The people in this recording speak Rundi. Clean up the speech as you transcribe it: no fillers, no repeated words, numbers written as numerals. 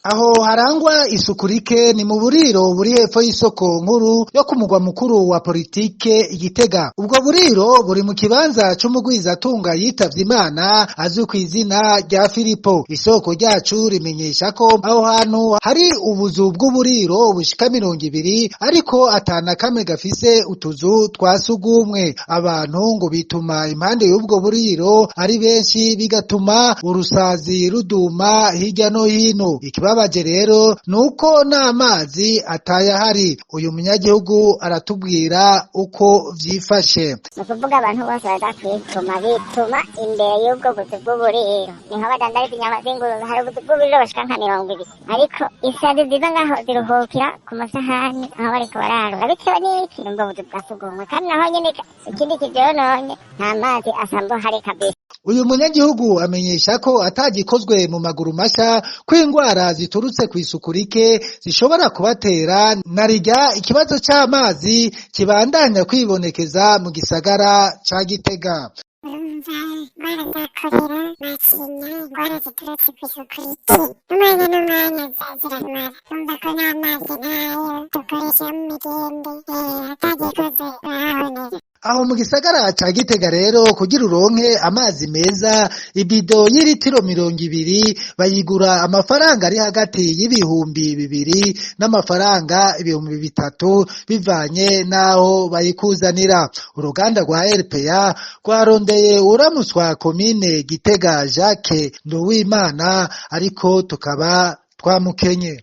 Aho harangwa isuku rike ni mu buriro buri hepfo y'isoko nkuru yo ku mugwa mukuru wa politike Igitega. Ubwo buriro buri mu kibanza c'umugwizatunga yitavye Imana azwi kw'izina rya Filipo. Isoko ryacu rimenyesha ko aho hantu hari ubuzu bw'uburiro bushika 20, ariko atana kamwe gafise utuzu twa sugumwe. Abantu ngo bituma impande y'ubwo buriro ari benshi, bigatuma urusazi ruduma hirya no hino. Ikibabaje rero nuko n'amazi atayahari. Uyu munyagihugu aratubwira uko vyifashe. Ni ukuvuga abantu bose baza kwituma bituma imbere y'ubwo buzu bw'uburiro. Niho badandariza inyama z'ingurube. Hari ubuzu bw'uburiro bushika nka 20, ariko isazi ziva ngaho ziruhukira ku masahani aho bariko bararura, bitewe n'iki? N'ubwo buzu bwa sugumwe. Kandi naho nyene ikindi kivyononye, nta mazi asanzwe ahari kabisa. Uyu munyagihugu amenyesha ko atagikozwe mu maguru masha ko ingwara ziturutse kw'isuku rike zishobora kubatera, narirya ikibazo c'amazi kibandanya kwibonekeza mu gisagara ca Gitega. Urumva, ingwara za korera, macinya, ingwara ziturutse kw'isuku rike, n'umwanya n'umwanya ziramara. Urumva ko n'amazi ntayo dukoresha mu migende, atagikoze urahahonera. Aho mu gisagara ca Gitega rero, kugira uronke amazi meza, ibido y'iritiro 20 bayigura amafaranga ari hagati y'2000 n'amafaranga 3000, bivanye n'aho bayikuzanira. Uruganda rwa RPA rwarondeye uramuswa komine Gitega Jacques Nduwimana, ariko tukaba twamukenye.